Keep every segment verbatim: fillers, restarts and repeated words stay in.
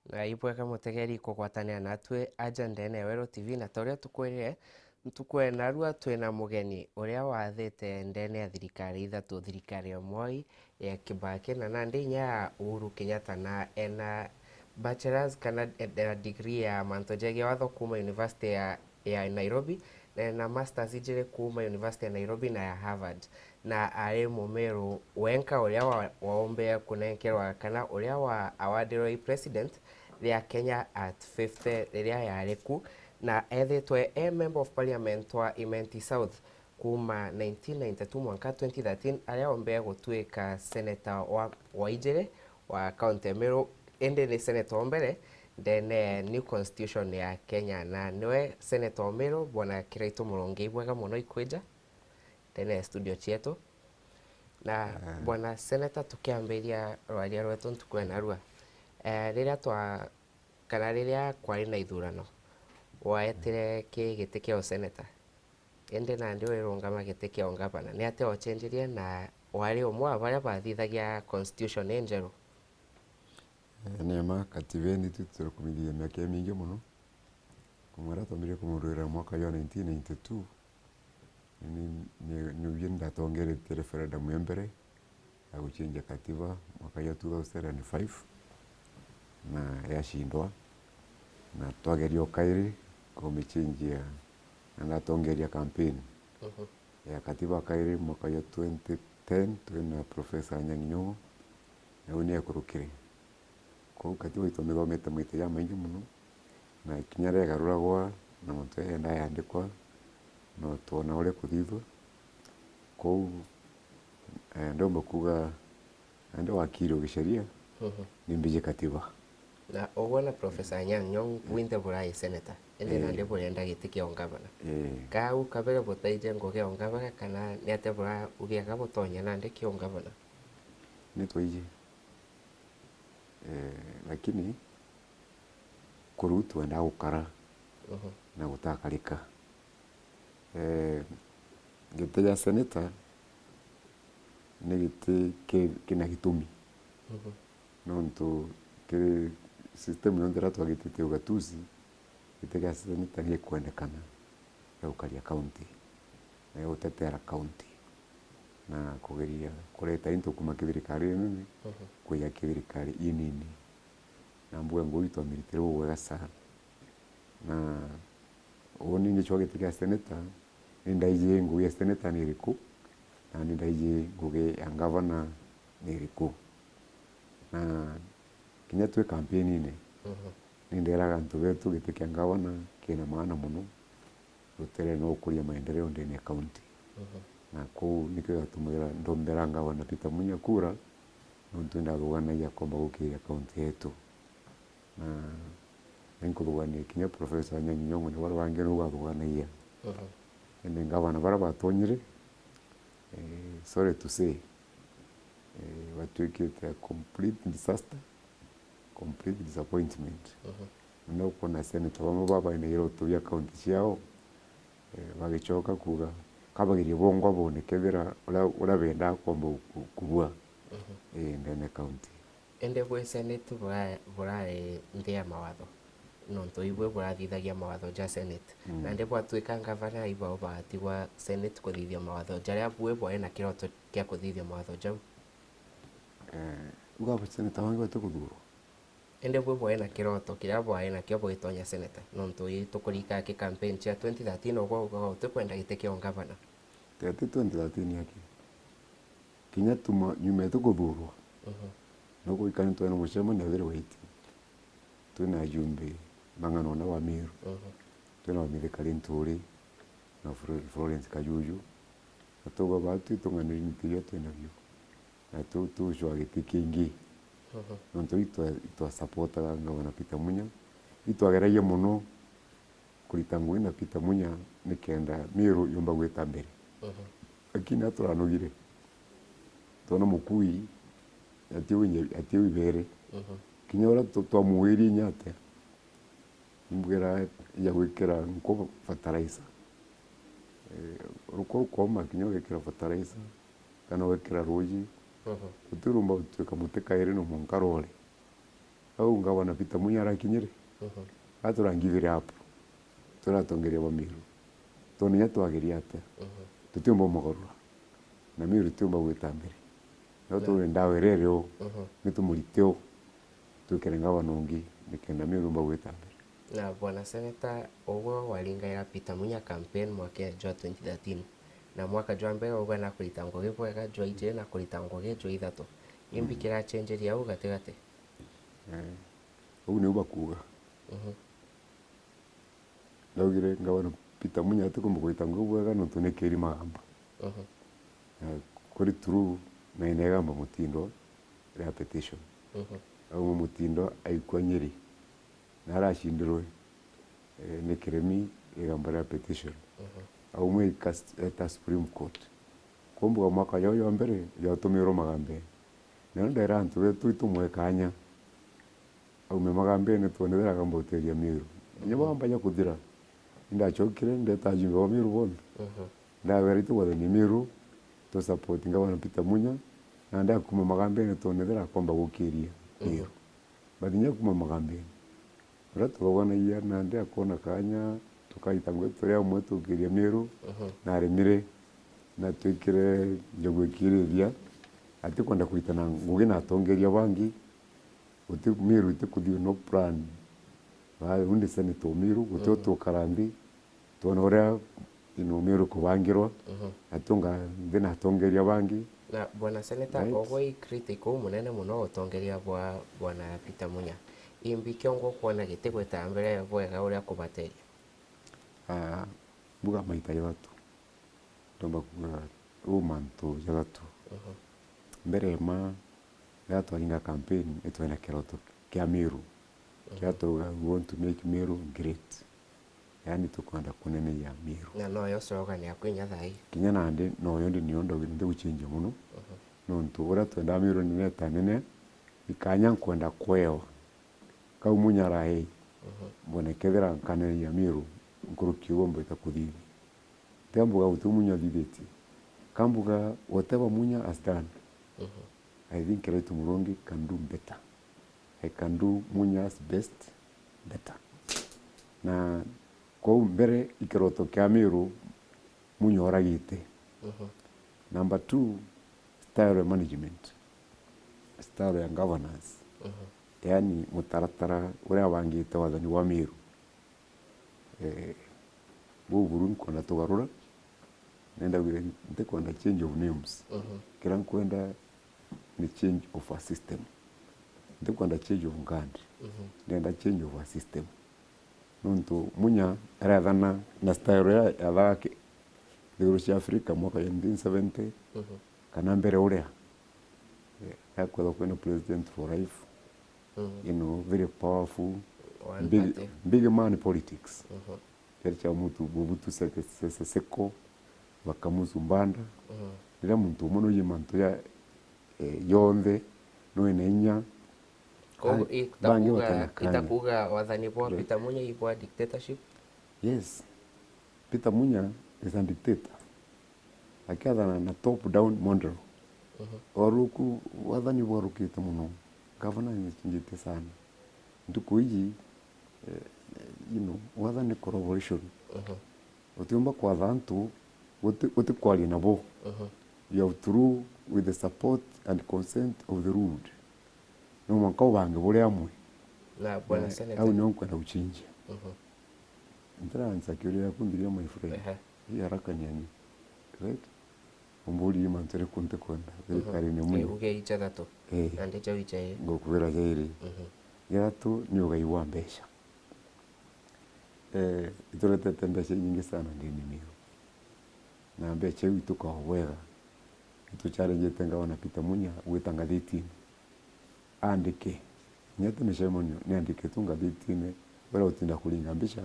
Na ibwega mutegeri kugwatanira natwi aja ndene ya Weru T V, na ta uria tukwirire, ntuku ya narua twina mugeni uria wathite ndene ya thirikari ithatu, thirikari ya Moi, ya Kibaki, na nandi inya ya Uhuru Kenyatta, na ena bachelors kana ena degree ya mantu jegie watho kuma university ya, ya Nairobi, na ena masters ijiri kuma university ya Nairobi na ya Harvard. Na ari Mumiru wenka uria wa-, waombee kunenkerwa kana uria wa awardirwe i president ria Kenya at fifty riria yari ku, na ethitwe e member of parliament wa Imenti South kuma nineteen ninety-two mwanka twenty thirteen, aria ombee gutuika senator wa, wa ijiri wa county ya Meru, indi ni senator o mbere ndene new constitution ya Kenya, na niwe senator o Meru, Bwana Kiraitu Murungi. Ibwega mono ikwija ndene ya studio cietu. Na, ah, Bwana Senator, tukiambiria rwaria rwetu ntuku ya narua, eh, riria twa-, kana riria kwari na ithurano, waetire ki giti kia useneta, indi nandi wirungama giti kia ungavana. Ni atia wacenjirie na wari umwe wa baria bathithagia constitution injeru? Eh, ni mma, kativeni tu turi kumithiria miaka imingi mono. Kumwira twambirie kumurwira mwaka jwa nineteen ninety-two, ni, ni, ni, ni ndatongeretie referendum ya mbere ya gucenjia katiba mwaka jwa two thousand and five, na yacindwa, na twageria o kairi kumicenjia, na ndatongeria campaign, mhm, ya katiba kairi mwaka jwa twenty ten, twina Professor Anyang' Nyong'o, na u ni ekurukire. Kwou katiba itwamithomete maita jamaingi mono, na kinya riria igaruragwa na mantu jaria yendaa yandikwa, no twona uria kuthithua. Kwou, eh, ndomba kuuga, nandi wakiri ugisharia, mhm, ni mbiji katiba. Na ugwe na Professor Anyang' Nyong'o, eh, bwinthe burai senator, indi, eh, nandi burenda giti kia ungavana. Eh. Kau kabere butaije ngugi ya ungavana, kana ni atia bura ugiaga butonya nandi kia ungavana? Ni twaiji. Eh, lakini kuru twendaa gukara, mhm, na gutakarika. Eh, giti gia senator ni giti ki-, kina gitumi. Mhm. Nontu kiri system yonthe iria twagitite ugatuzi, giti gia senator ni gikwendekana gia gukaria county, na gia gutetera county, na kugeria kureta into kuma kithirikari inene, mhm, kwija kithirikari inini. Na mbuga ngugi itwamiritire bubwega sana. Na uuni ngicwa giti kia senator, ni ndaiji ngugi ya senator ni iriku, na ni ndaiji ngugi ya ngavana ni iriku. Na kinya twi kampenine, mhm, ni nderaga antu betu giti kia ngavana kina maana mono, rutere no gukuria maendeleo ndene ya county. Mhm. Na kuu nikio gatumagira ndombera ngavana Peter Munya kura, nontu ndathuganagia komba gukiria county yetu. Na, na inkuthugania kinya Professor Anyang' Nyong'o, ni baria bangi niu bathuganagia. Mhm. Indi ngavana baria batonyire, eh, sorry to say, eh, batwikite a complete disaster, complete disappointment. Mhm. Na ukwona senator bamwe babainagira uturia county ciao, eh, bagicoka kuuga, kabagirie bongwa bone kethira uria, uria bendaa kwomba ku-, kubua, mhm, eh, ndene county. Indi bwi Senate bura-, burari nthi ya mawatho, nontu ibwe burathithagia mawatho ja Senate. Mm. Nandi bwatwika ngavana, ibao batigwa Senate kuthithia mawatho jaria bwi bwari na kiroto kia kuthithia mawatho jau. Eh, uga aba Senate bangi batikuthurwa? Indi bwi bwari na kiroto kiria bwari nakio bugitonya Senate, nontu ii tukurika ki campaign cia twenty thirteen, ugwe ugaga utikwenda giti kia ungavana. Ti ati twenty thirteen aki. Kinya tuma nyuma yetu kuthurwa, mhm, nukuikani twena mucemanio very weighty. Twina ajumbe bang'ana una ba Meru. Mhm. Twina wa Mithika Linturi, na Flo-, Florence Kajuju. Na tuga ba twi tung'aniri ni tiria twinabio. Na tu-, tucwa giti kingi. Mhm. Nontu itwa-, itwasapotaga ngavana Peter Munya. Itwageragia mono kurita ngugi na Peter Munya nikenda Meru yumba gwita mbere. Mhm. Lakini aturanogire. Twona mukui, atiu inye-, atiu ibere. Mhm. Kinya uria tu-, twamuwirie inya atia, mbwira ija gwikira nku fertilizer. Eh, ruko rukooma kinya ugekira fertilizer, kana ugekira ruuji. Mhm. Utirumba gutuika muti kairi no mwanka rwore. Au ngavana Peter Munya arakinyire, mhm, aturangithire apu, turatongeria ba Meru. Toni inya twageria atia, mhm, tutiumba umagorura. Na Meru tiumba gwita mbere. No, yeah, turi ndawa iria iri uu, mhm, ni tumurite uu, twikire ngavana ungi, nikenda Meru umba gwita mbere. Na Bwana Seneta, ugwe waringaira Peter Munya campaign mwaka jwa twenty thirteen, na mwaka jwa mbere ugwe na kurita ngugi bwega, jwa ijiri na kurita ngugi jwa ithatu. Imbi, mm, kirachenjeria au gatigati? Eh, uu niu bakuuga. Mhm. Ndaugire ngavana Peter Munya atikumba kurita ngugi bwega nontu ni kiri magamba. Mhm. Eh, kuri through na inegamba mutindo ria petition. Mhm. Auma mutindo aikua Nyeri. Na aracindirwe, eh, ni kiremi igamba ria petition. Mhm. Aumwe ikast-, eta Supreme Court. Kumbuga mwaka juu jwa mbere, jwatumirwe magambene. Na ndaira antu betu itumwe kanya. Aume magambene twone thira agamba uteria Meru. Inya, mhm, bagamba ja kuthira. Indachokire, ndeta ajumbe ba Meru bonthe. Mhm. Ndabera itu gwathania Meru, tu support ngavana Peter Munya, na ndakuma magambene twone thira akomba gukiria, mhm, Meru. But inya kuma magambene, uria tukabwanagia nandi akoona kanya, tukaita ngugi turi amwe tukiria Meru, mhm, na aremire, na twikire njogu ikirithia, atikwenda kuritana ngugi na atongeria bangi, guti Meru itikuthii no plan. Ba, undi senator Meru, guti, mhm, utukara nthi, twona uria, you know, Meru kubangirwa, mhm, atunga nthi na atongeria bangi. Na Bwana Seneta, right, ogwe i critic umunene muno utongeria bwa Bwana Peter Munya. Imbi kiongo ukwona gitigwita mbere bwega uria kubateria? Ah, mbuga maita jathatu. Ndomba kuuga uu mantu jathatu. Mhm. Mbere ma, riria twaringa campaign, itwena kiroto kia Meru. Mhm. Kiria twauga, "We want to make Meru great." Yaani, tukwenda kuneneia Meru. Na noyo slogan yaku inya thaa ii. Kinya nandi, noyo ndi niyo ndaugire ntiguchenjia muno. Mhm. Nontu uria twendaa Meru nene ta nene, ni kanya nkwenda kwewa. Kau Munya arahei. Mhm. Mbone kethira nkaneneia Meru, nkuruki uguo mbwita kuthithia. Tiga mbuga guti Munya athithitie. Ka mbuga whatever Munya has done, mhm, I think Kiraitu Murungi can do better. I can do Munya's best better. Na kwou mbere i kiroto kia Meru Munya oragite. Mhm. Number two, style ya management. Style ya governance. Mhm. Yaani mutaratara uria abangite wathani bwa Meru. Eh, buu buru nkwenda tugarura, nenda gwira, ntikwenda change of names. Mhm. Kiria nkwenda ni change of a system. Ntikwenda change of guard. Mhm. Ndenda change of a system. Nontu Munya arathana na style ya, yathaga ki-, nthiguru cia Africa mwaka ya nineteen seventy, mhm, kana mbere uria. Eh, akwethwa kwina president for life. Mhm. You know, very powerful. One big, party. Big man politics. Mhm. Kiari kia Mobutu, Mobutu Sese, Sese Seko, Bakamuzu Mbanda. Mhm. Riria muntu umwe nuiji mantu ja, eh, jonthe, nwina inya. Koguo ba-, bangi itakuga, batana kanya. Itakuga wathani bwa, right, Peter Munya i bwa dictatorship? Yes. Peter Munya is a dictator. Akiathana na top down model. Mhm. Oruku, wathani bwarukite muno. Gavana ni chinjite sana. Ntuku iji, eh, you know, wathani ni collaboration. Mhm. Utiumba kwatha antu uti-, utikwaria nabo. Mhm. You have to rule with the support and consent of the ruled. No mwanka ubange buri amwe. Na Bwana, eh, Senator, au nio nkwenda guchinjia. Mhm. Ntiraansa kiuria giaku nthiria, my friend. Ehe. Hii haraka ni anyu. Right? Umburirie mantu jariku ntikwenda, mhm, thirikari ni mwe. Eh, uge i jathatu. Eh. Nandi jau i jairi. Ngukwira jairi. Mhm. Jathatu ni ugai bwa mbeca. Eh, ituretete mbeca inyingi sana ndini Meru. Na mbeca iu itukaa bwega. Ituchallenjete ngavana Peter Munya gwita ngathitini. Andike. Kinya ti micemanio, niandikitwe ngathitini. Uria utinda kuringa mbica,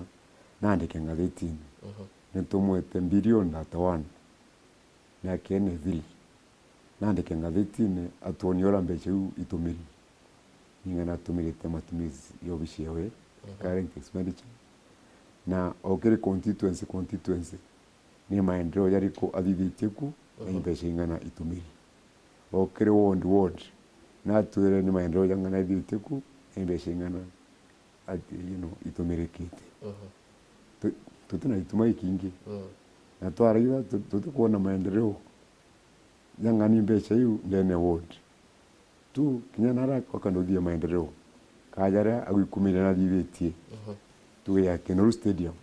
naandike ngathitini. Mhm. Nitumwete mbilioni thirty-one. Miaka ene ithiri. Naandike ngathitini, atwonie uria mbeca iu itumiri. Ninga natumirite matumizi ya obici yawe, mhm, current expenditure. Na o kiri constituency, constituency, ni maendeleo jariku athithitie ku, na, mhm, imbeca ing'ana itumiri. O kiri ward, ward, natwire ni maendeleo jang'ana athithitie ku, ni mbeca ing'ana ati, you know, itumirikite. Mhm. Tu-, tutina gituma gikingi. Mm. Na twaraitha tu-, tutikwona maendeleo jang'ani mbeca iu ndene ya ward. Tu kinya nara akanduthia maendeleo. Kaja aria agwikumiria nathithitie. Mhm. Tuge ya Kinoru Stadium.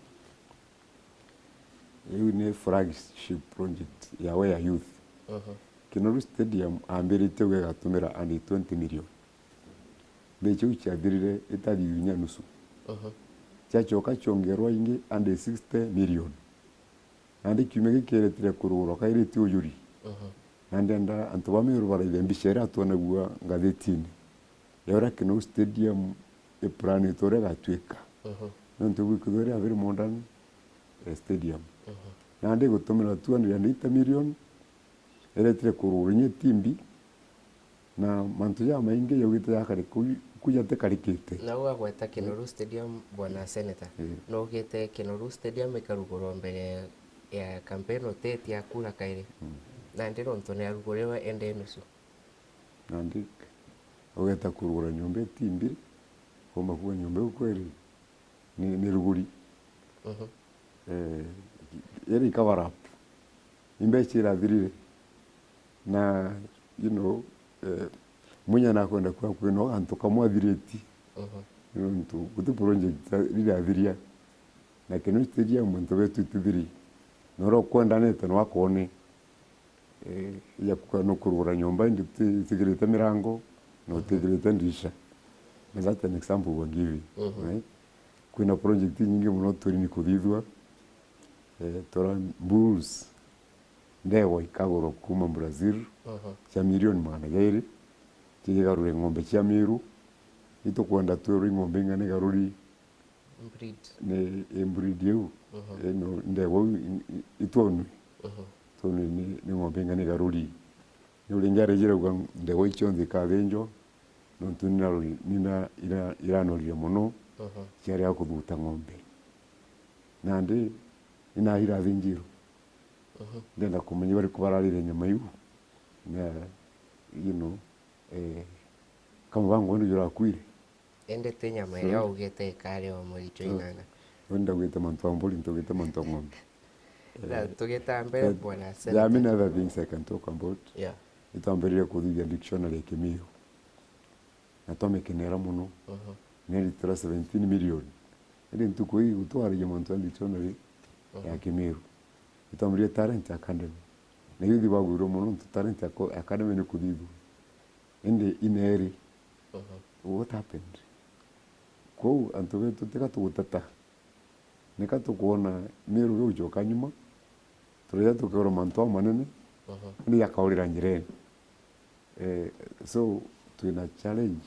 Iu ni flagship project ya we ya youth. Mhm. Kinoru Stadium ambiritie uga igatumira under twenty million. Mbeca iu ciathirire itathithia inya nusu. Mhm. Ciacoka ciongerwa ingi under sixty million. Nandi kiumia giki iretire kurugurwa kairi ti ujuri. Mhm. Na ndenda antu ba Meru baraithe mbica iria twonagua ngathitine ya uria Kinoru Stadium iplanitwe uria igatuika. Mhm. Nontu bwikithwa iria very modern, eh, stadium. Mhm. Nandi igutumira two hundred and eighty million, iretire kurugurwa inya timbi, na mantu jamaingi jaugite jakari ku-, ku jatikarikite. Na ugagweta Kinoru Stadium, Bwana Senator. Eh. Nugite Kinoru Stadium ikarugurwa mbere ya campaign uteti ya kura kairi. Mm. Nandi nontu ni aruguriwe ende nusu. Nandi ugeta kurugura nyomba iti mbiri, kuumba kuuga nyomba iu kweri ni, ni ruguri. Mhm. Eh, iri cover up. Imbeca irathirire. Na, you know, eh, Munya nakwenda kuuga kwina antu kamwe athiriti. Mhm. Nontu guti project irathira. Na Kinoru Stadium antu betu itithiri. Na uria ukwendanite no akone. Eh, ya kuga nukurugura nyomba indi uti-, utigirite mirango na utigirite ndirisha. And that's an example we're giving, mhm, right? Kwina project inyingi muno turini kuthithua. Eh, tora bulls, ndegwa ikagurwa kuma Brazil, mhm, cia milioni magana jairi, cigigarure ng'ombe cia Meru. Itukwenda twirwe ng'ombe ing'ana igaruri Breed. Ni, i breed iu, mhm, ino ndegwa iu i-, i-, itwonwe. Mhm. Itwonwe ni, ni ng'ombe ing'ana igaruri. Riu ringi arijire kuuga ndegwa iu cionthe ikathinjwa, nontu nina ruri-, nina ira-, iranorire mono, mhm, ciari a kuthuta ng'ombe. Nandi, nina irathinjirwe. Mhm. Ndenda kumenya bariku bararire nyama iu. Na, you know, eh, kama bangu ndio jurakuire. Indi ti nyama iria, mm, ugite ikari o mweri jwa, mm, inana. Uni ndaugite mantu a mburi, ntaugite mantu a ng'ombe. Na, eh, tugita mbere, eh, Bwana Senator. There are many other things I can talk about. Yeah. Nitwambiririe kuthithia dictionary ya Kimiru. Na twamikenera mono. Mhm. Ni litera seventeen million. Indi ntuku ii gutwaragia mantu a dictionary, mhm, ya Kimiru. Nitwambiririe Talent Academy. Na youth bagwirwe mono nontu Talent Aco-, Academy ni kuthithua. Indi ineeri. Mhm. What happened? Kwou antu betu tika tuguteta. Nika tukwona Meru giucoka nyuma, turaja tukeerwa mantu amanene, mhm, indi jakaurira njirene. Eh, so, twina challenge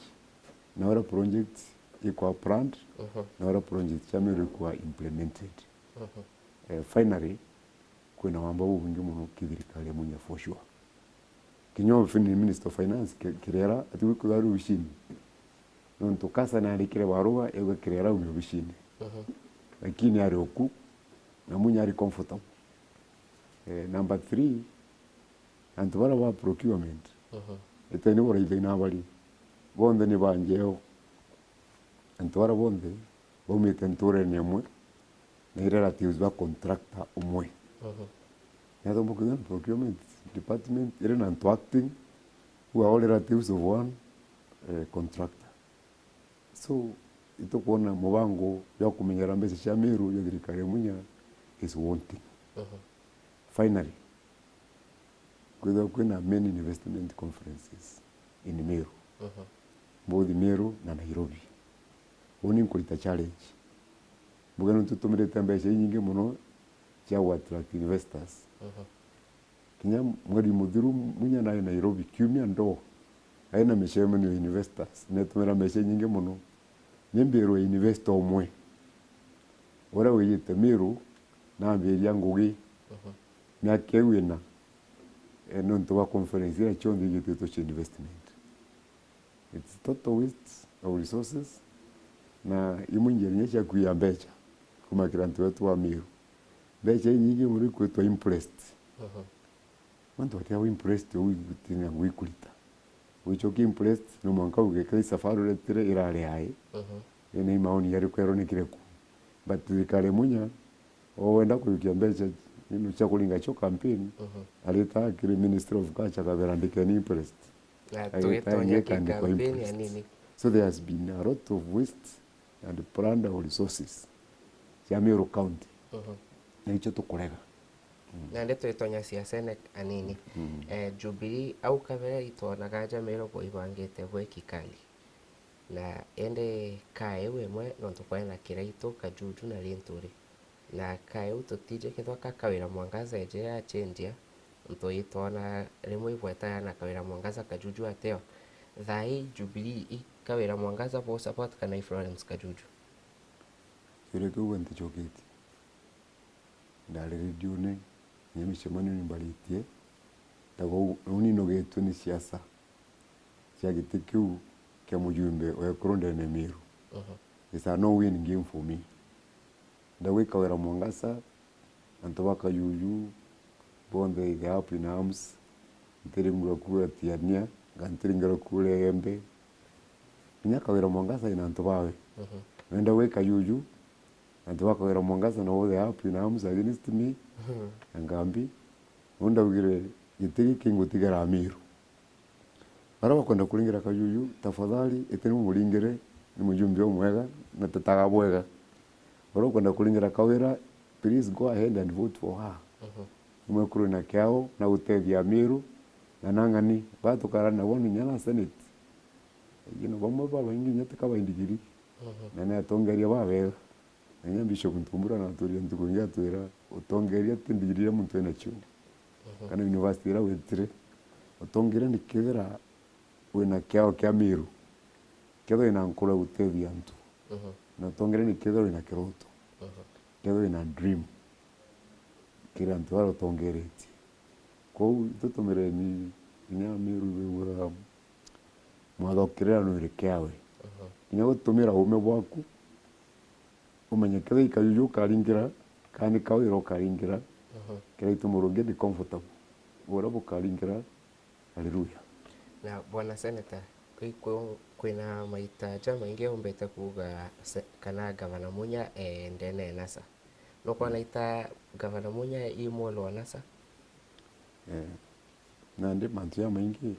na uria project ikwa planned, mhm, na uria project cia Meru ikwa implemented. Mhm. Eh, finally, kwina wamba bubwingi mono ki thirikari ya Munya for sure. Kinya ofini Minister of Finance ki-, kirera ati gwikutha rubicini. Nontu kasa narikire barua yauga kirera aume obicini. Mhm. Lakini ari oku, na Munya ari comfortable. Eh, number three, antu bara ba procurement, mhm, iteni buraithai na bari, bonthe ni ba njeo. Antu bara bonthe baumite nturene imwe, na i relatives ba contractor umwe. Mhm. Niathomba kwithirwa na procurement department iri na antu acting, who are all relatives of one, eh, contractor. So, itukwona mubango jwa kumenyera mbeca cia Meru jwa thirikari ya Munya is wanting. Mhm. Finally, kwithirwa kwina many investment conferences in Meru. Mhm. Both Meru na Nairobi. Uni nkurita challenge. Mbuge nontu tumirite mbeca inyingi mono cia gu attract investors. Mhm. Kinya mweri muthiru Munya nari Nairobi kiumia ndoo. Ari na micemanio ya investors. Netumira mbeca inyingi mono. Ni mbirwe investor umwe uria wijite Meru na ambiria ngugi, mhm, miaka iu ina, eh, nontu bwa conference iria cionthe igititwe cia investment. It's total waste of resources, na imwe njira inya cia kuiya mbeca kuma kiri antu betu ba Meru. Mbeca inyingi mono ikwitwa imprest. Mhm. Mantu batiga imprest uu gutina ngugi kurita. Wichokia impressed, no mwanka uge kethira safari uretire irari ai. Mhm. Ina imaoni yari kwerwo ni kire ku. But thirikari Munya, o wenda kujukia mbeca ino cia kuringa cio campaign, mhm, arita kiri Ministry of Culture akabera, "Ndikeni impressed." Na agita tugitonya ki ingikandikwa campaign impressed. Anini. So there has been a lot of waste and plunder of resources cia Meru County. Mhm. Na icio tukurega. Mm. Nandi twitonya cia Senate anini. Mm. Eh, Jubilee, au kabere itwonaga aja Meru bo ibangite bwe kikali. Na indi kaeu imwe nontu kwari na Kiraitu, Kajuju na Linturi. Na kaeu tutiji kethwa ka Kawira Mwangaza ejire achenjia, nontu itwona rimwe ibweta na Kawira Mwangaza, Kajuju ateo. Thaa ii Jubilee i Kawira Mwangaza bo support kana i Florence Kajuju? Kiuria kiu we nticoketie. Ndari redione, kinya micemanio ni mbaritie, tago uu, uu ni nogetwe ni siasa cia giti kiu kia mujumbe wa ekuru ndene Meru. Mhm. It's a no win game for me. Ndagwika Kawira Mwangaza, antu ba Kajuju, bonthe they are up in arms, ntiringirwa kuura Tiania, nga ntiringirwa kuura Igembe. Kinya Kawira Mwangaza ina antu bawe. Mhm. Nenda gwika Kajuju, antu ba Kawira Mwangaza nabo they are up in arms against me, mhm, na ngambi. Uu ndaugire, giti giki ngutigara Meru. Baria bakwenda kuringira Kajuju, tafadhali, iti ni mumuringire, ni mujumbe umwega, na tetaga bwega. Baria ukwenda kuringira Kawira, please go ahead and vote for her. Mhm. Ni mwekuru na kiao, na gutethia Meru, na nang'ani, baria tukarana nabo ni nyana Senate. You know, bamwe babaingi kinya tika ba ndigiri. Mhm. Na ni atongeria babega. Na kinya Bishop Ntumbura naturia ntuku ingi atwira, utongeria ti ndigiri iria muntu enacio. Mhm. Kana university iria witire. Utongeria ni kethira wina kiao kia Meru. Kethira wina nkoro ya gutethia antu. Mhm. Na utongeria ni kethira wina kiroto. Mhm. Kethira wina dream. Kiri antu baria utongeretie. Kwou itutumireni kinya Meru bigura mwathokirira nwiri kiawe. Mhm. Kinya gutumira uume bwaku, umenye kethira i Kajuju ukaringira, kana ni Kawira ukaringira, mhm, Kiraitu Murungi ni comfortable. Uria bukaringira, haleluya. Na Bwana Senator, kwi-, kwi-, kwina maita jamaingi umbite kuuga se-, kana Gavana Munya e ndene ya NASA. Nukwona ita Gavana Munya i mwolo wa NASA? Eh, nandi mantu jamaingi,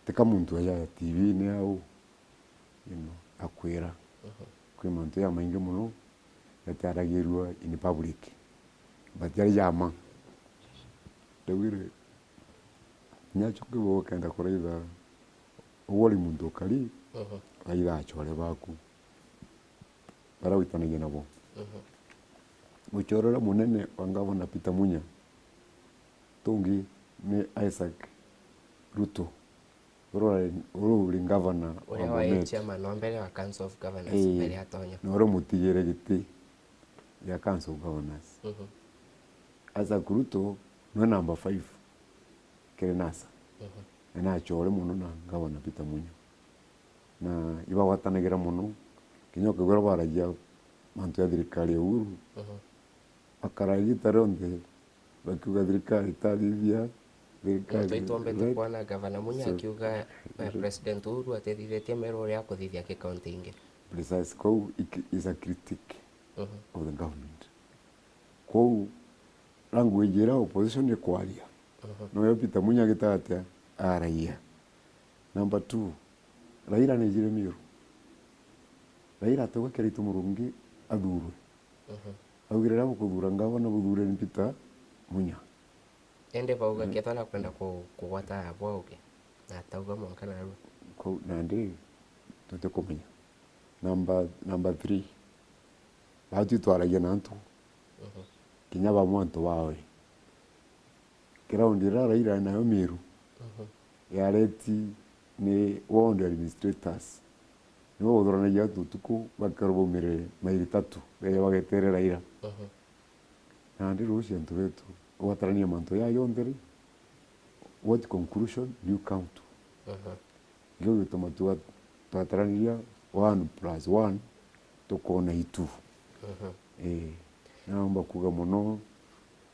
tika muntu aja T V-ini au, you know, akwira. Mhm. Kwi mantu jamaingi mono jatiaragirua in public, but jari jama. Ndaugire, kinya acio kibo ukenda kuraitha, ugwe uri muntu ukari, mhm, raitha achore baku. Baria witanagia nabo. Mhm. Muchoro uria munene wa Ngavana Peter Munya, tungi ni Isaac Ruto, uria uri, uria uri ngavana wa Bomet. Uria wae chairman wa mbere wa Council of Governors, ii, mbere atonya. Na uria umutigire giti gia Council of Governors. Mhm. Isaac Ruto niwe number five kiri NASA. Mhm. Na ni achore mono na Ngavana Peter Munya. Na ibagwatanagira mono, kinya ukaigua uria baragia mantu ja thirikari ya Uhuru. Mhm. Bakara igita rionthe bakiuga thirikari itathithia, thirikari. Nontu itwombete kwona Gavana Munya akiuga, eh, President Uhuru atethithitie Meru uria akuthithia ki county ingi. Precise, kou iki-, is a critic, mhm, of the government. Kou language iria opposition ikwaria, mhm, noyo Peter Munya agitaga atia? Aragia. Number two, Raila nejire Meru. Raila atauga Kiraitu Murungi athurwe. Mhm. Augire riria bukuthura ngavana, buthure ni Peter Munya. Indi bauga, mm, kethwa nakwenda ku-, kugwata bwauke, na atauga mwanka narua. Kou nandi tutikumenya. Number, number three, baatwi twaragia na antu, mhm, kinya bamwe antu bawe. Ground iria Raila ari nayo Meru, mhm, yareti ni ward administrators. Nibo bauthuranagia antu utuku, bakerwo baumire mairi tatu, beje bagetere Raila. Mhm. Nandi rucio antu betu, gwatarania mantu jaa jonthe ri, what conclusion do you come to? Mhm. Ikio gituma twa-, twataraniria one plus one tukoona i two. Mhm. Ii, naomba kuuga mono,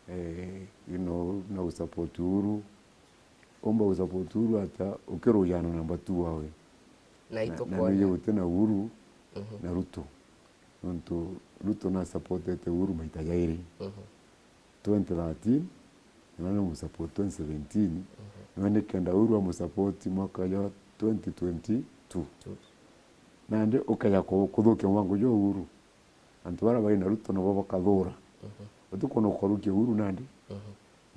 eh, you know, na gusupport Uhuru. umba gusupport Uhuru atia ukirujana number two wawe? Na Na, na itukwona. Nige guti na Uhuru Mhm. na Ruto. Nontu Ruto na supportete Uhuru maita jairi. Mhm. Twenty thirteen, na nani umusupport twenty seventeen, Mhm. na nikenda Uhuru amusupport mwaka jwa twenty twenty-two. Two. Nandi ukeja ku-, kuthukia mwango jwa Uhuru. Antu baria bari na Ruto nabo bakathura. Mhm. Utikwona ukarukia Uhuru nandi? Mhm.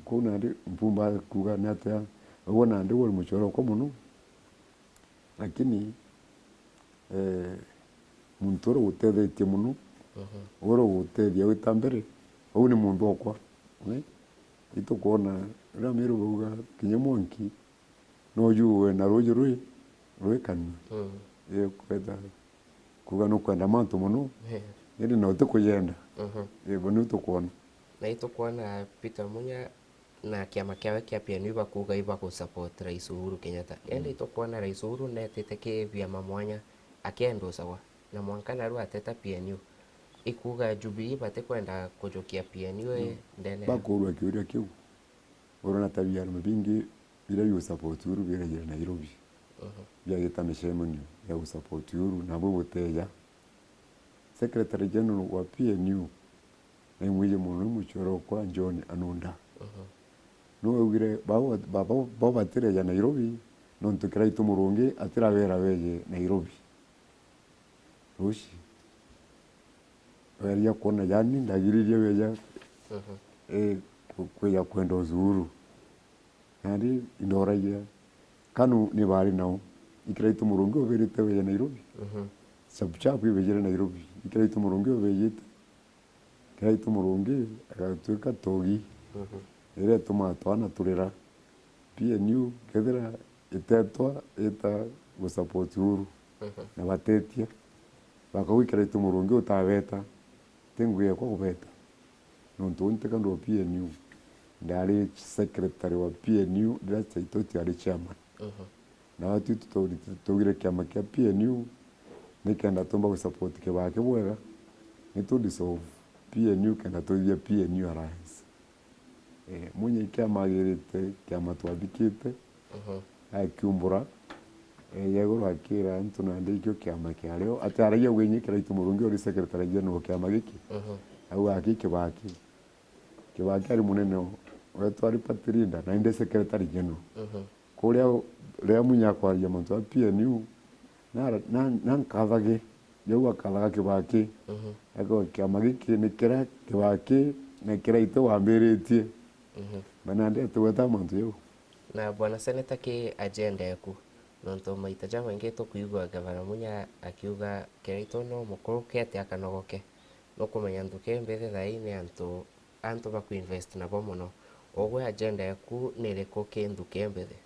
Kuu nandi mpumba kuuga ni atia? Uguo nandi uri muchoro okwa mono. Lakini, eh, muntu uria ugutethetie mono, Mhm. uria ugutethia wita mbere, uu ni muntu okwa. Eh? Itukwona riria Meru bauga kinya mwanki, no juwe na ruuji rwi, rwi kanua. Mm. Ii kwenda kuuga nukwenda mantu mono, Yeah. indi na utikuyenda. Mhm. Ii, bo niu tukwona. Na itukwona Peter Munya na kiama kiawe kia P N U bakuuga ibagusupport Rais Uhuru Kenyatta. Indi Mm. itukwona Rais Uhuru netite ki biama mwanya akiendusagwa, na mwanka naru ateta P N U. Ikuuga Jubilee batikwenda kujukia P N U Mm. ndene ya Bakuurua kiuria kiu. Urona ta biama bingi biria biu support Uhuru biragira Nairobi. Mhm. Biagita micemanio ya gu support Uhuru, nabo buteja. Secretary General wa P N U, na imwiji mono, ni muchoro okwa John Anunda. Mhm. Niwe augire, bao, bao, bao batireja Nairobi, nontu Kiraitu Murungi atirabera beje Nairobi. Ruci. Weria kwona, yani, ndagiririe weja, Mhm. eh, ku-, kweja kwenda Uhuru. Nandi indoragia, KANU ni bari nao. I Kiraitu Murungi ubirite weja Nairobi. Mhm. Chapu chapu ibejire Nairobi. I Kiraitu Murungi ubejite. Kiraitu Murungi agatuika togi. Mhm. Iria itumaa twana turira. P N U kethira itetwa ita gu support Uhuru. Mhm. Na batetia. Bakauga Kiraitu Murungi utabeta. Ti ngugi yakwa kubeta. Nontu uu nti kandu wa P N U. Ndari secretary wa P N U riria Saitoti ari chairman. Mhm. Na watu itu twaugire kiama kia P N U nikenda tumba gu support Kibaki bwega, ni tu dissolve P N U kenda twithia P N U Alliance. Eh, Munya ikiama agirite kiama twathikite, Mhm. akiumbura, eh, ya iguru akira antu nandi ikio kiama kiario. Ati aragia gwenye Kiraitu Murungi uri secretary general wa kiama giki. Mhm. Au aki Kibaki. Kibaki ari munene wetu, ari party leader, na indi secretary general. Mhm. Kuria riria Munya akwaria mantu ja P N U, na, na, na nkathage, jau akathaga Kibaki. Mhm. Akauga, kiama giki ni kiria Kibaki na Kiraitu wambiritie. Mhm. Bana ndi atugweta mantu jau. Na bwana seneta, ki agenda eku, nontu maita jamaingi tukwigua gavana Munya akiuga Kiraitu no mukuru kete akanogoke. Nukumenya nthuki mbithi thaa ii ni antu, antu bakuinvest nabo mono. Ugwe agenda yaku ni iriku ki nthuki mbithi?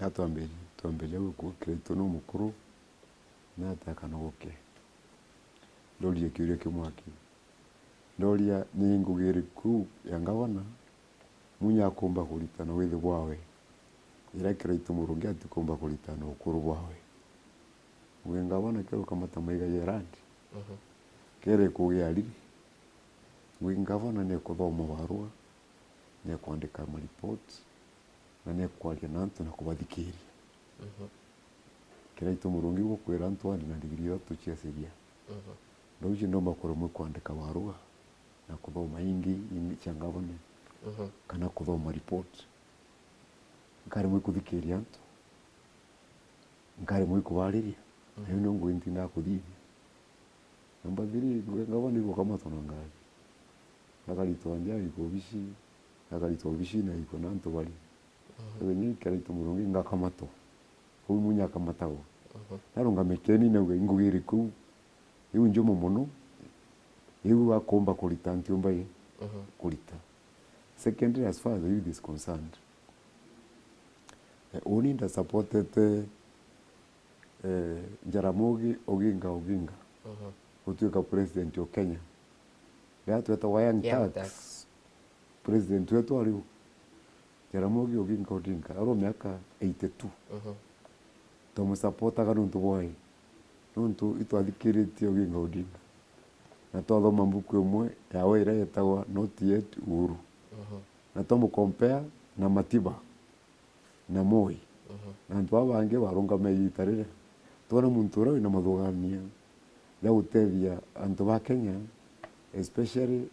Atwambirie, twambirie gukua Kiraitu ni mukuru, na ati akanogoke. Ndoria kiuria kimwe aki. Ndoria ni ngugi iriku ya ngavana Munya akumba kurita na withi bwawe, iria Kiraitu Murungi atikumba kurita na ukuru bwawe. Ngugi ngavana kiri ukamata maiga ya land, Mhm. kiri kugia riri. Ngugi ngavana ni kuthoma barua, ni kwandika maripoti, na ni kwaria na antu na kubathikiria. Mhm. Kiraitu Murungi gukwira antu ari na ndigiri ithatu cia sheria. Mhm. Ndauji ndomba kuremwe kwandika barua na kuthoma ingi, ingi cia ngavana, Mhm. kana kuthoma report. Nkaremwe kuthikiria antu. Nkaremwe kubariria. Mhm. Nayo nio ngugi ntindaa kuthithia. Number three, ngugi ngavana igukamatwa na ngari. Akaritwa nja, aikwa obici, akaritwa obici na aikwa na antu bari. Mhm. Riu ni Kiraitu Murungi ngakamatwa. Uu Munya akamatagwa. Mhm. Narungame kieni nauga, ingugi iriku iu njumu mono, iu akumba kurita ntiumba i Mhm. kurita. Secondly, as far as the youth is concerned, eh, uni ndasupportete, eh, Jaramogi Oginga Oginga Mhm. gutuika president o Kenya. Riria twetagwa Young Young Turks, Turks. President wetu ari u? Jaramogi Oginga Odinga, ari o miaka eighty-two. Mhm. Twamusapotaga nontu bwai? Nontu itwathikiritie Oginga Odinga. Na twathoma mbuku imwe yawe iria yetagwa Not Yet Uhuru. Mhm. Na twamucompare na Matiba. na Moi. Mhm. Na antu baba bangi barungama igiita riria. Twona muntu uria wina mathugania ja gutethia antu ba Kenya, especially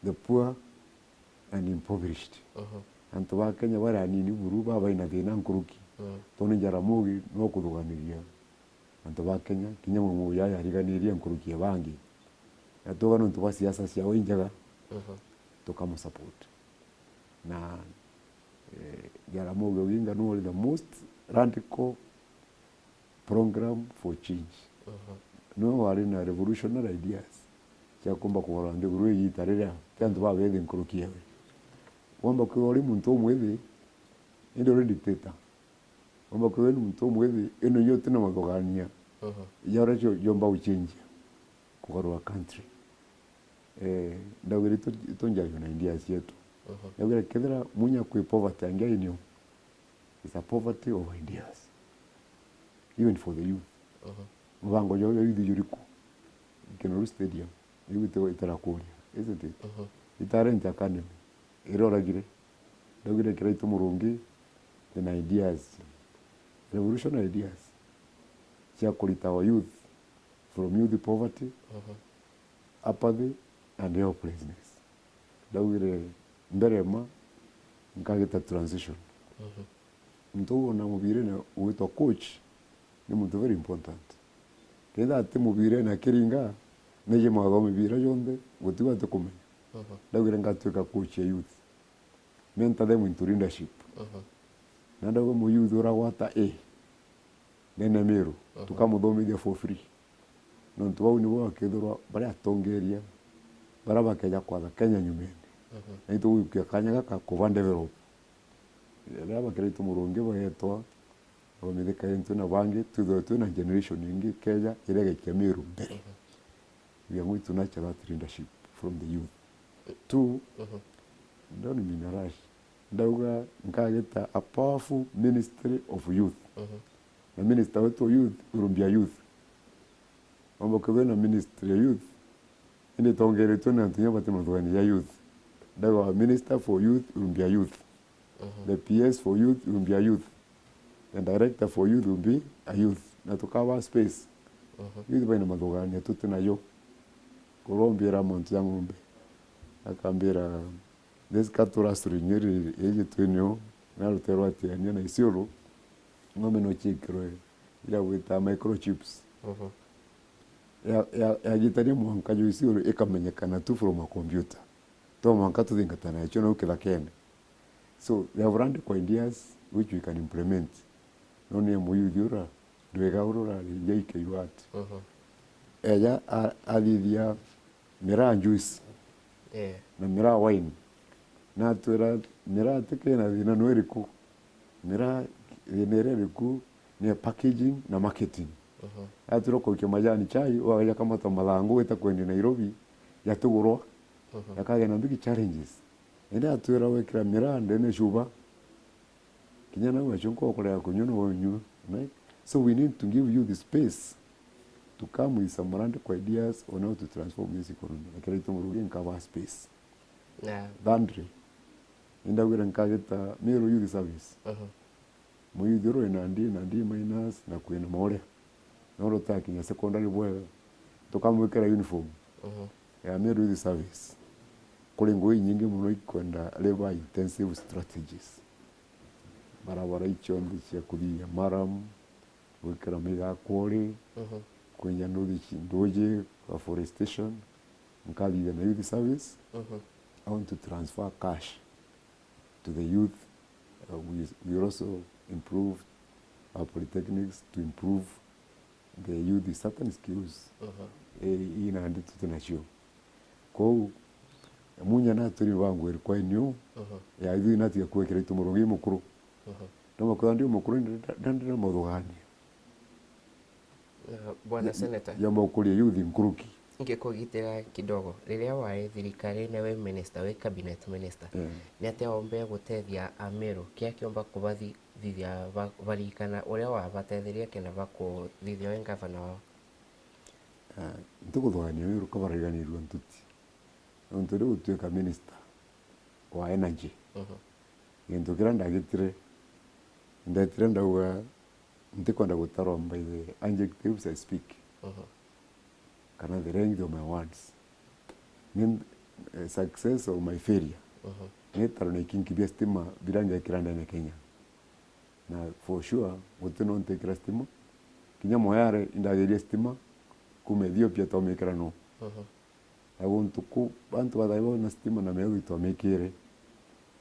the poor and impoverished. Mhm. Antu ba Kenya baria anini buru, baba baina thina nkuruki. Mhm. Tontu Jaramogi no kuthuganiria antu ba Kenya, kinya mwe muya yariganirie nkuruki ya bangi. Na tuga nontu bwa siasa ciao injega, mhm, tukamusupport. Na, eh, Jaramogi Oginga nwe wari the most radical program for change. Mhm. Nwe wari na revolutionary ideas cia kumba kugarura nthiguru igiita riria ti antu babethi nkuruki ewe. Womba kwithirwa uri muntu umwithi, indi uri dictator. Womba kwithirwa ni muntu umwithi, ino iyo utina mathugania, mhm, ya uria cio yomba guchenjia, kugarura country. Eh, ndaugire itu, itunjagio na ideas cietu. Mhm. Ndaugire kethira munya kwi poverty angia inio, it's a poverty of ideas. Even for the youth. Mhm. Mubango jwao jwa youth juriku? Kinoru Stadium, iu ite-, itarakuria, isn't it? Mhm. Itarent Academy, iroragire. Ndaugire Kiraitu Murungi, then ideas, revolutionary ideas, cia kurita our youth from youth poverty, mhm, apathy and helplessness. Ndaugire mbere ma nkagita transition. Mhm. Muntu uu ona mubirene ugwitwa coach ni muntu very important. Kenda ati mubirene akiringa, neje mawatho mibira jonthe, gutigwa ati kumenya. Mhm. Ndaugire ngatwika coach ya youth. Mentor them into leadership. Mhm. Na ndauga muyouth uragwata A ndene ya Meru, mhm, tukamuthomithia for free. Nontu bau nibo bakethirwa bari atongeria baria bakeja kwatha Kenya nyumene. Mhm. Na itugwikia kanya gaka kuba develop. Riria bakiraitu Murungi bagetwa, bathomithia Kiraitu na bangi, twithirwe twina generation ingi ikeja iria igaikia Meru mbere. Mhm. We are going to nurture that leadership from the youth. Two, mhm, don't mean a rush. Ndauga nkagita a powerful ministry of youth. Mhm. Na minister wetu wa youth will be a youth. Womba kwithirwa na ministry ya youth, indi itongeretwe ni antu kinya bati mathugania ja youth. Ndauga minister for youth will be a youth. Mhm. The P S for youth will be a youth. The director for youth will be a youth. Na tukaba space. Mhm. Youth baina mathugania tuti nayo. Kurombira mantu ja ng'ombe. Akambira, this cattle rustling iri iji twinio, na rutere rwa Tigania na Isiolo, ng'ombe no ciikirwe ira gwita microchips. Mhm. Ya, ya, yagitania mwanka jwa Isiolo ikamenyekana tu from a computer. To mwanka tuthingatana nacio nau kithakene. So, they have radical ideas which we can implement. No ni muyuthi ura, ndwega urura, rinja ike yuati. Mhm. Eja a-, athithia miraa juice, eh, na miraa wine. Na atwira miraa tikena thina no iriku. Miraa thina iria iriku ni packaging na marketing. Mhm. Atwira kuikia majani chai, wagaja kamata mathangu wita kwendia Nairobi, yatugurwa, mhm, yakagenda big challenges. Indi atwira wekira miraa ndene cuba, kinya nau acio nkokorega kunyua no unyua. Right? So we need to give you the space to come with some radical ideas on how to transform this economy. Ekira itu murugi nkaba space. Yeah. Thirdly, indagwira nkagita Meru Youth Service. Mhm. Muyuthi uru wina D na D minus na kwina mauria. No rutakinya secondary bwega, tukamwikira uniform, mhm, ya Meru Youth Service. Kuri ngugi inyingi mono ikwenda labour intensive strategies. Barabara icio nthi cia kuthithia murram, gwikira migaa quarry, mhm, kwinya nduthi ci-, nduji, afforestation, nkathithia na youth service. Mhm. I want to transfer cash to the youth. Uh, we, we also improved our polytechnics to improve the youth with certain skills. Mhm. Eh, ii nandi tuti nacio. Kou, munya naturi bangwiri kwa inio, mhm, ya ithui natiga kwikira itu murugi mukuru. Mhm. Ndoma kwithira ndi mukuru, ndi, ndi, ndi na muthuganio. Na, Bwana Senator, yomba gukuria youth nkuruki. Ngikugitira kidogo. Riria wari thirikarine wi minister, wi cabinet minister, eh, ni atia wombire gutethia Ameru? Kia kiomba kubathithia ba-, baririkana uria wabatetheria kenda bakuthithia wi ngavana wao? Ah, ntikuthuganio Ameru kabarariganirua ntuti. Nontu riu gutuika minister wa energy, mhm, gintu kiria ndagitire, Ndetire ndauga, ntikwenda gutarwa by the adjectives I speak, mhm, kana the length of my words. Ni, eh, success or my failure. Mhm. Ni taro na ikinki bia stima biria ngekira ndene Kenya. Na for sure, guti no ntikira stima. Kinya Moyale indagiria stima, kuma Ethiopia twamikira no. Mhm. Na guntu ku, bantu bathai bona stima na miago itwamikire.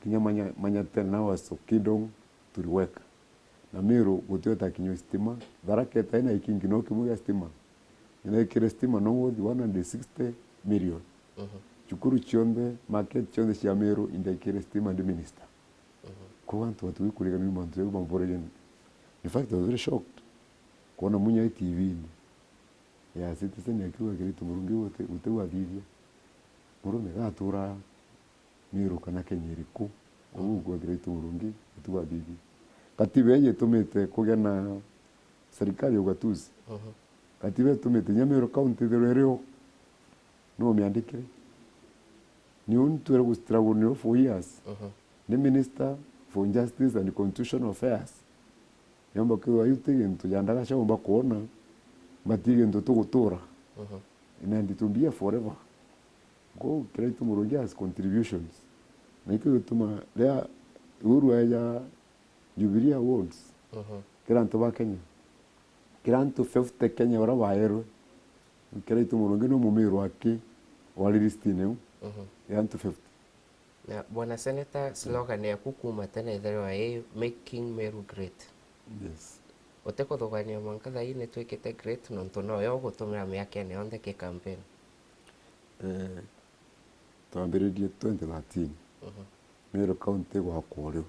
Kinya manya, manya ten hours of Kidong tuliweka. Na Meru guti utakinywa stima, Tharaka itaina ikingi no kimwe gia stima. Inaikire stima no worth one hundred sixty million. Mhm. Cukuru cionthe, market cionthe cia Meru indaikire stima ndi minister. Mhm. Kwa antu batu bikuriganirwa mantu jau bamborege. In fact, I was very shocked. Kuona munya i T V-ini ya Citizen akiuga Kiraitu Murungi gute, gute gwathithia. Murume gatura Meru kana Kenya iriku? Ugu kwa Kiraitu Murungi gute gwathithia. Katiba iji itumite kugia na serikali ya ugatuzi. Mhm. Katiba itumite nya Meru County ithirwe irio no miandikire. Ni uni twere gustruggle nio for years. Mhm. Ni minister for justice and constitutional affairs. Yomba kwithirwa iu ti gintu ja ndaga ciaumba kwona, but i gintu tugutura. Mhm. And it will be here forever. Go Kiraitu Murungi has contributions. Na ikio gituma ria Uhuru aeja Jubilee Awards, mhm, kira antu ba Kenya, kira antu fifty Kenya uria baerwe, Kiraitu Murungi ni mumiru aki wari listine iu, mhm, ya antu fifty. Na Bwana Senator, slogan yaku kuuma tene ithirwa i Making Meru Great. Yes. Utikuthugania mwanka thaa ii nitwikite great nontu noyo ugutumira miakene yonthe ki campaign. Eh, twambiririe twenty thirteen. Mhm. Meru County gwakwa urio.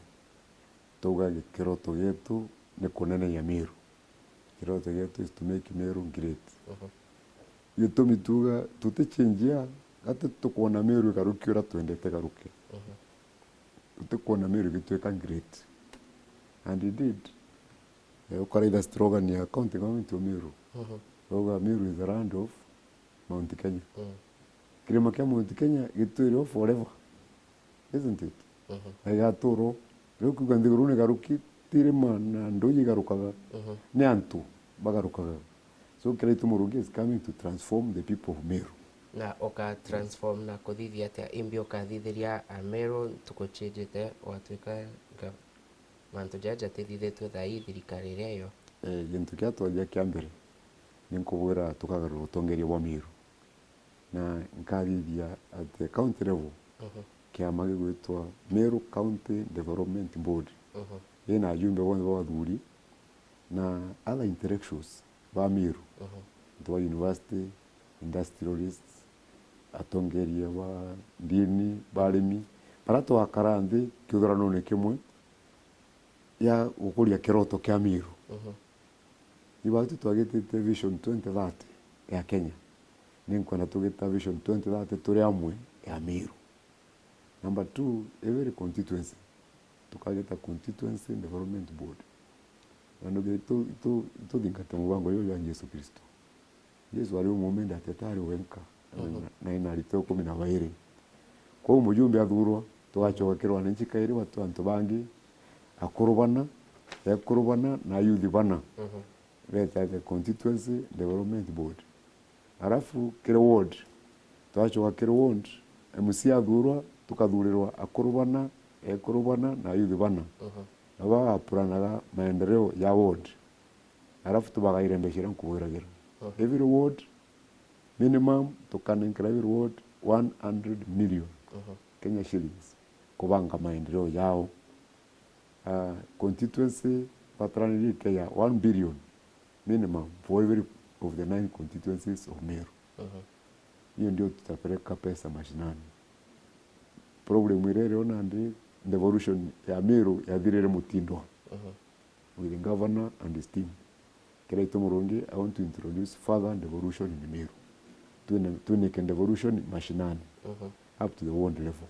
Twauga kiroto gietu ni kuneneia Meru. Kiroto gietu is to make Meru great. Mhm. Gitumi tuga tutichenjia, gati tukwona Meru igaruki uria twendete garuke. Mhm. Tutikwona Meru igituika great. And indeed, eh, ukaraitha slogan ya county government ya Meru. Mhm. Bauga, "Meru is the land of Mount Kenya." Mm. Kirima kia Mount Kenya gitwire o forever. Isn't it? Mhm. Na igatura o. Riu kuuga nthiguru ni igaruki, ti irima na nduji igarukaga, mhm, ni antu bagarukaga. So Kiraitu Murungi is coming to transform the people of Meru. Na uka transform na kuthithia atia? Imbi ukathithiria Ameru ntuku ciijite watwika ga-, mantu jaja jatithithitue thaa ii thirikari iria yo? Eh, gintu kia twathia kia mbere, ni nkubwira tukagarura utongeria bwa Meru. Na nkathithia at the county level, mhm, kiama gigwitwa Meru County Development Board. Mhm. Ina ajumbe bonthe ba athuri na other intellectuals ba Meru. Mhm. Antu ba university, industrialists, atongeria ba ndini, ba arimi, baria twakara nthi kithuranone kimwe ya gukuria kiroto kia Meru. Mhm. Ibatu twagitite Vision twenty thirty ya Kenya. Ni nkwenda tugita Vision twenty thirty turi amwe ya Meru. Number two, every constituency tukagita Constituency Development Board. Na nduge itu, itu, ituthingate mubango juju jwa Jesu Kristo. Jesu ari umuuminde ati atari wenka, mhm, na, na ina aritwa ikumi na bairi. Kwou mujumbe athurwa, tugacoka kiri wananchi kairi, batu antu bangi, akuru bana, ekuru bana, na ayuthi bana. Mhm. Beta the Constituency Development Board. Arafu kiri ward, twacoka kiri ward, M C athurwa, tukathurirwa akuru bana, ekuru bana, na ayuthi bana. Mhm. Nabo bagapuranaga maendeleo ya ward. Arafu tubagaire mbeca iria nkubwiragira. Mhm. Every ward, minimum, tukanenkera every ward one hundred million, mhm, Kenya shillings, kubanga maendeleo yao. Ah, constituency bataranirie ikeya one billion minimum for every of the nine constituencies of Meru. Mhm. Hiyo ndio tutapeleka pesa mashinani. Problem iria irio nandi, devolution ya Meru yathirire Mutindwa, mhm, with the governor and his team. Kiraitu Murungi, I want to introduce further devolution in Meru. Twine-, twinike devolution mashinani, mhm, up to the ward level.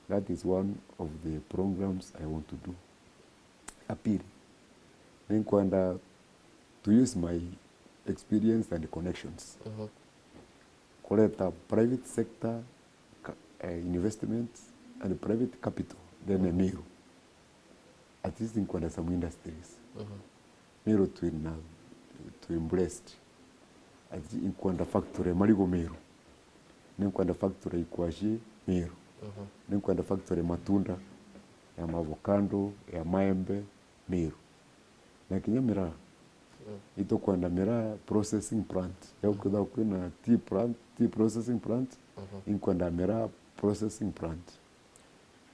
That is one of the programs I want to do. Ya pili, ni nkwenda to use my experience and connections, mhm, kureta private sector ka-, eh, investments and private capital ndene ya Meru. at least inkwenda some industries. Mhm. Meru twina, twi blessed. Ati inkwenda factory ya marigu Meru. Ninkwenda factory ya ikwaci Meru. Mhm. Ninkwenda factory ya matunda, ya maavocado, ya maembe Meru. Na kinya miraa. Mm. Itukwenda miraa processing plant. Ya kwithirwa kwina tea plant, tea processing plant, mhm, inkwenda miraa processing plant.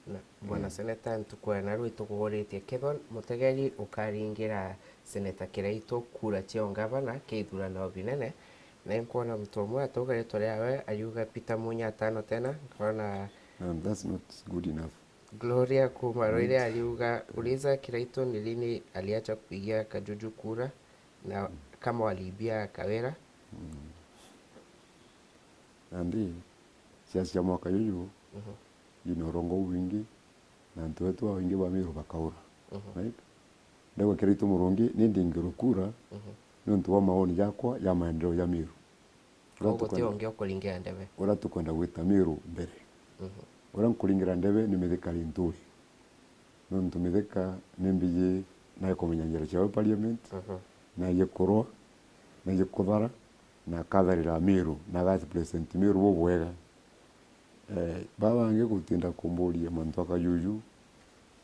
Na, Bwana, mm, Seneta, ntuku ya naru ituguritie kethwa mutegeri ukaringira Seneta Kiraitu kura cia ungavana kia ithurano binene. Na inkwona muntu umwe atauga ritwa riawe, ariuga Peter Munya atano tena, nkona. No, that's not good enough. Gloria Kumarwire, mm, ariuga, "Uliza Kiraitu ni lini aliacha kupigia Kajuju kura na, mm, kama waliibia Kawira." Mm. Nandi, siasa cia mwaka juju, mhm, ina urongo bubwingi, na antu betu babaingi ba Meru bakaura. Mhm. Right? Ndauga Kiraitu Murungi, ni ndingirwe kura, mhm, niuntu bwa maoni jakwa ja maendeleo ja Meru. Uria tukwenda, ungi ukuringira ndebe. Uria tukwenda gwita Meru mbere. Mhm. Uria nkuringira ndebe ni Mithika Linturi. Nontu Mithika ni mbiji nae kumenya njira ciawe parliament, mhm, nae kurwa, nae kuthara, na akatharira Meru, na agati president Meru bubwega. Eh, baba bangi gutinda kumburia mantu a Kajuju,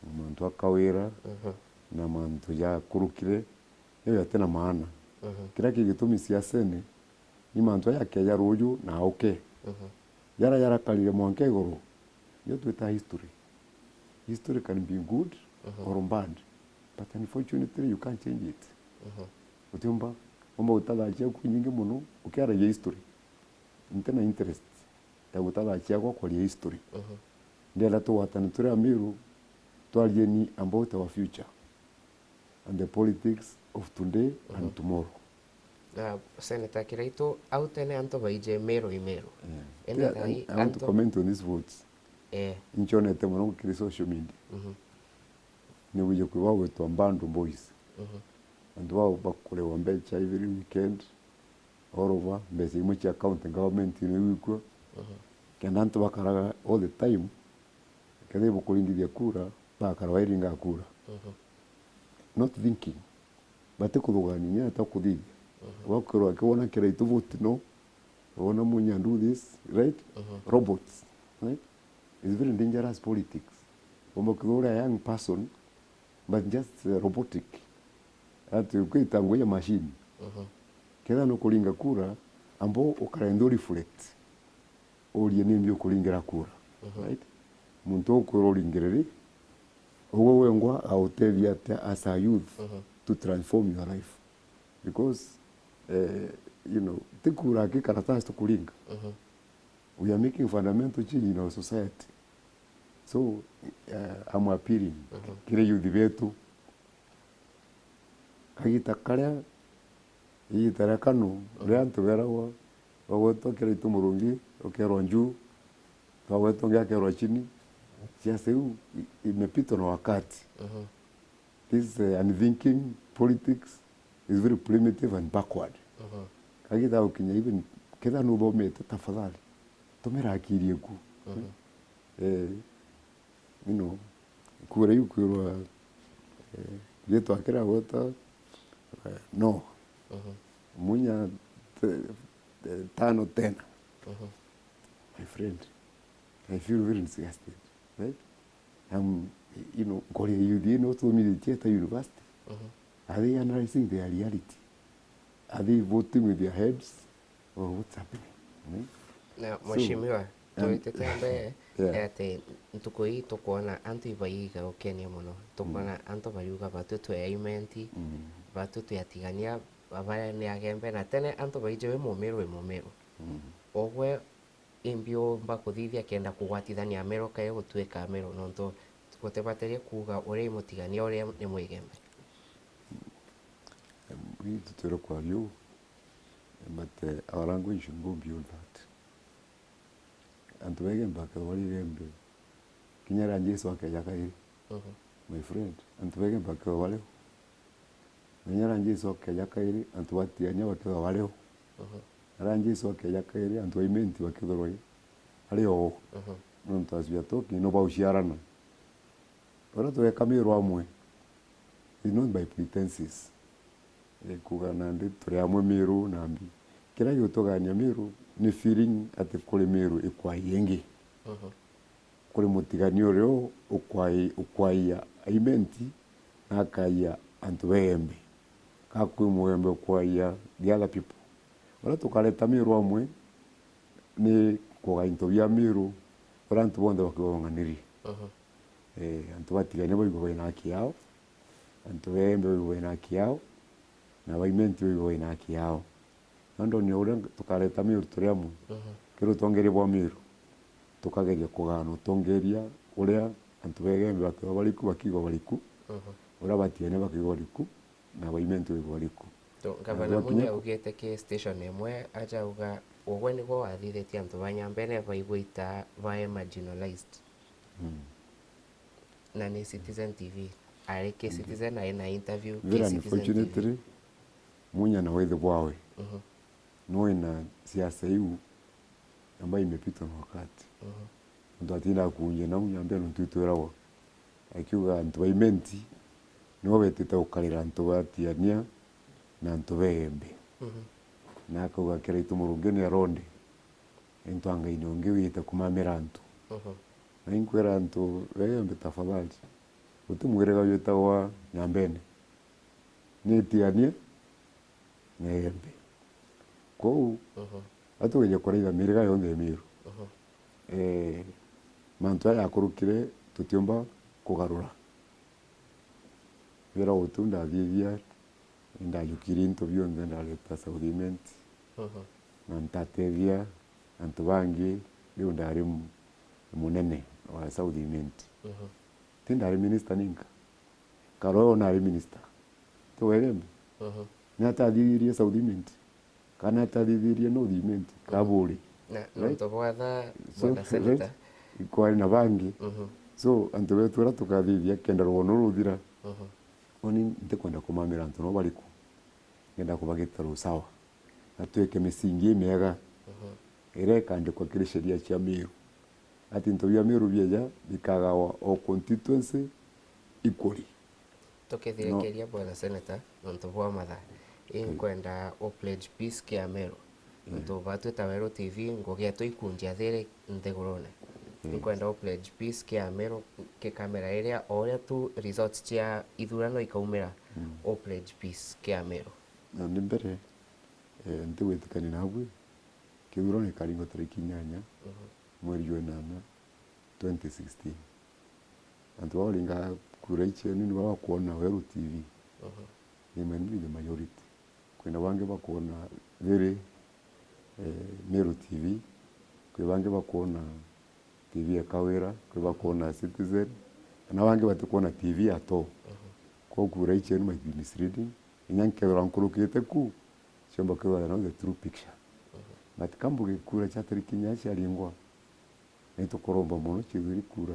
na mantu a Kawira, mhm, na mantu jakurukire, niyo jatina maana. Mhm. Kiria kigitumi siasene, ni mantu aja akeja ruuju na auke. Mhm. Jara jarakarire mwanka iguru, niyo twita history. History can be good, mhm, or bad, but unfortunately you can't change it. Mhm. Utiumba, umba gutatha ciaku nyingi mono ukiaragia history. Ntina interest ya gutatha ciakwa kwaria history. Mhm. Ndienda tugwatane turi Amiru, twarieni about our future and the politics of today and, mhm, tomorrow. Na Senator Kiraitu, au tene antu baije Meru i Meru. Yeah. Indi, yeah, thaai I, I want to antu comment on these votes. Eh. Inchonete mono kiri social media. Mhm. Ni wije kwi bagwitwa Mbandu Boys. Mhm. Antu bao bakurewa mbecha every weekend, all over, mbecha imwe cia county government ni igwikua. Mhm. Kenda antu bakaraga all the time, kethira ibukuringithia kura, bakara bairinga kura. Mhm. Not thinking. Batikuthugania, inya ata kuthithia. Mhm. Wakwirwa akiwona Kiraitu vote no, wona Munya do this, right? Mhm. Robots, right? It's very dangerous politics. Womba kwithirwa uria young person, but just, uh, robotic. Ati ukwita ngugi ya machine. Mhm. Kethira nukuringa kura, amba ukare nthi u reflect. Urie nimbi ukuringira kura, mhm, right? Muntu ukwirwa uringire ri, ugwe wengwa autethia atia as a youth, mhm, to transform your life? Because, eh, you know, ti kura ki karatasi tukuringa. Mhm. We are making fundamental change in our society. So, eh, I'm appealing, mhm, kiri youth betu, kagita karia, igita ria kanu, mhm, riria antu beragwa, bagwetwa Kiraitu Murungi, ukerwa njuu, twagwetwa ungi akerwa chini, siasa iu i-, imepitwa na wakati. Mhm. This, eh, unthinking politics is very primitive and backward. Mhm. Kagita gukinya even, kethira nuthomete, tafadhali, tumira akiri eku. Mhm. Eh, you know, kura iu kwirwa, eh, riitwa kiria gwetwa, eh, no. Mhm. Munya te-, te-, tano tena. Mhm. My friend, I feel very disgusted, right? Um, you know, nkori ya youth ino tuthomithĩtie ta university. Mhm. Are they analyzing their reality? Are they voting with their heads? Oh, what's happening? Hmm? Na, so, mheshimiwa, um, twitite mbere, yeah, ati ntuku ii tukwona antu ibaiga ukenia mono. Tukwona, mm, antu bariuga, "Batwi twi aimenti, mm, batwi twi atigania, baria ni agembe." Na tene antu baije, "Wi Mumiru, wi Mumiru." Mm. Ogwe imbi umba kuthithia kenda kugwatithania Amiru kairi gutuika Amiru, nontu gutibaterie kuuga uria i mutigania, uria ni mwigembe. Em, itutwire kwaria uu, but, eh, our language should go beyond that. Antu ba Igembe bakethirwa bari Igembe, kinya riria Jesu akeja kairi, mhm, my friend, antu ba Igembe bakethirwa bari o. Na kinya riria Jesu akeja kairi, antu ba Tigania bakethirwa bari o. Mhm. Na riria Jesu akeja kairi, antu ba Imenti bakethirwa i-, ari o. Mhm. Nontu as we are talking, no bauciarana. Uria tweka Miru amwe, It's not by pretenses. Eh, kuga nandi turi amwe Miru na mbi. Kiria gigutugania Miru ni feeling ati kuri Miru ikwai ingi. Mhm. Kuri mutigania uria u-, ukwai-, ukwaia Imenti na akaia antu ba Igembe. Ka kwi Mugembe ukwaia the other people. Uria tukareta Miru amwe ni kuga into bia Miru, uria antu bonthe bakiuga bang'anirie. Mhm. Eh, antu ba Tigania baigua baina haki yao, antu ba Igembe baigua baina haki yao, na ba Imenti baigua baina haki yao. Nontu ni uria tukareta Miru turi amwe. Mhm. Kiri utongeria bwa Miru, tukageria kugana utongeria uria antu ba Igembe bakiuga bariku, bakiuga bariku, Mhm. uria ba Tigania bakiuga bariku, na ba Imenti bakiuga bariku. To, Na Gavana gwakinya Munya ku- augite ki station imwe, aja auga, ugwe nigwo wathithitie antu ba Nyambene baigua ita bae marginalized. Mm. Na ni Citizen T V. Ari ki Ndio. Citizen, ari na interview ki Very Citizen T V. Unfortunately, Munya na withe bwawe. Mhm. No ina siasa iu ambayo imepitwa na wakati. Mhm. Muntu atinda kunje na Munya mbere ntu itwiragwa. Akiuga antu ba Imenti nibo betite gukarira antu ba Tigania na antu ba Igembe. Mhm. Na akauga kira itu murungi ni aronde. Into angaini ungi wite kumamira antu. Mhm. Na inkwira antu ba Igembe tafadhali. Guti mwiriga jwitagwa Nyambene. Ni Tigania na Igembe. Kwou, Mhm. atugerie kuraitha miriga yonthe ya Miru. Mhm. Eh, mantu aya jakurukire tutiumba kugarura. Wira utu ndathithia, ndajukirie into bionthe ndareta South Imenti. Mhm. Na ntatethia antu bangi, riu ndari mu-, munene wa South Imenti. Mhm. Ti ndari minister ninka. Karo nari minister. Ti wa Igembe. Mhm. Ni atathithirie South Imenti. Kana atathithirie North Imenti. Mhm. Kaburi. Na, Right? nontu bwa tha, So, Bwana Senator. Right? Kwari na bangi. Mhm. So, antu betu aria tukathithia kenda rwono ruthira. Mhm. Oni ntikwenda kumamira antu no bariku. Ngenda kubagita rusawa. Na twike misingi imiega. Mhm. Iria ikandikwa kiri sheria cia Miru. Ati into bia Miru bieja bikagawa o constituency equally. Tukithirikiria, No. Bwana Senator, nontu bwa mathaa, inkwenda u pledge peace kia Meru. Mm. Nontu batwi ta Weru T V, ngugi yetu ikunjia thiri nthigurune. Mm. Inkwenda u pledge peace kia Meru, ki kamera iria, o uria tu results cia ithurano ikaumira, Mm. u pledge peace kia Meru. Na ni mbere, eh, ntigwitikania nabwi, kithurano gikaringwa tariki inyanya, Mhm. mweri jwa inana, twenty sixteen. Antu baa baringa kura icio ni nibo bakwona Weru T V. Mhm. They might be the majority. Kwina bangi bakwona Thiri, eh, Meru T V. Kwi bangi bakwona T V ya Kawira. Kwi bakwona Citizen. Na bangi batikwona T V at all. Mhm. Kwou kura icio ni might be misleading. Inya nkethirwa nkurukite ku, ciomba kwithirwa they know the true picture. Mhm. But kambuge kura cia tariki inya ciaringwa, Ni tukuromba mono ciithiri kura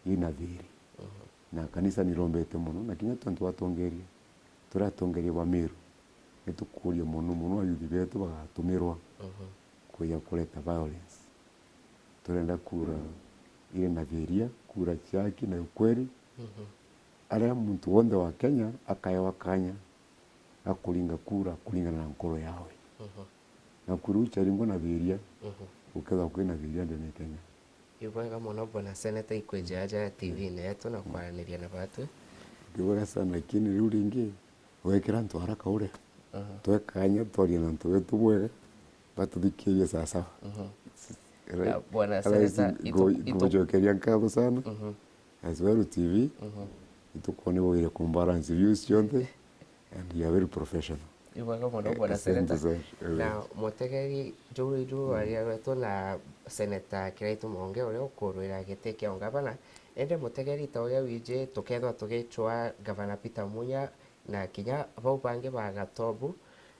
ina thiri. Mhm. Na kanisa nirombete mono, na kinya tontu atongeria, turi atongeria ba Meru, ni tukuria mono mono ayuthi betu bagatumirwa Mhm. kuja kureta violence. Turenda kura iri na thiria, kura cia haki na ukweli. Mhm. Aria muntu wonthe wa Kenya akaewa kanya ga kuringa kura kuringana na nkoro yawe. Mhm. Na kura iu ciaringwa na thiria, Mhm. gukethirwa kwina thiria ndene ya Kenya. Ibwega mono, Bwana Seneta, ikwija aja T V-ini yetu na kwaraniria na batwi. Ibwega sana, lakini riu ringi, wekira antu haraka uria. Mhm. Twe kanya twarie na antu betu bwega, batuthikirie sawasawa. Mhm. Right? Na Bwana Otherwise, Seneta, itu-, ngu-, itu- ngugucokeria nkatho sana. Mhm. As well T V, Mhm. itukwona ibwire kumbalance views cionthe, and you are very professional. Ibwega mono, Bwana Seneta. Asante sana. Na mutegeri, juu iju aria wetu na Seneta Kiraitu Monge uria ukurwira giti kia ungavana, indi mutegeri ta uria wiji, tukethwa tugicwa Gavana Peter Munya, na kinya bau bangi ba Gatobu,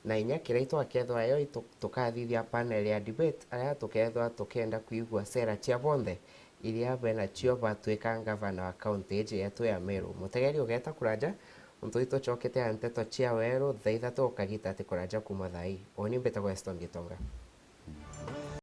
na inya Kiraitu akethwa yo itu-, tukathithia panel ya debate, aria tukethwa tukienda kwigua sera cia bonthe iria benacio batwika ngavana wa kaunti iji yetu ya Meru. Mutegeri ugeta kuraja, untu itucokete ya nteto cia weru, thaa ithatu ukagita ati kuraja kuma thaa ii. Uni mbitagwa Weston Gitonga.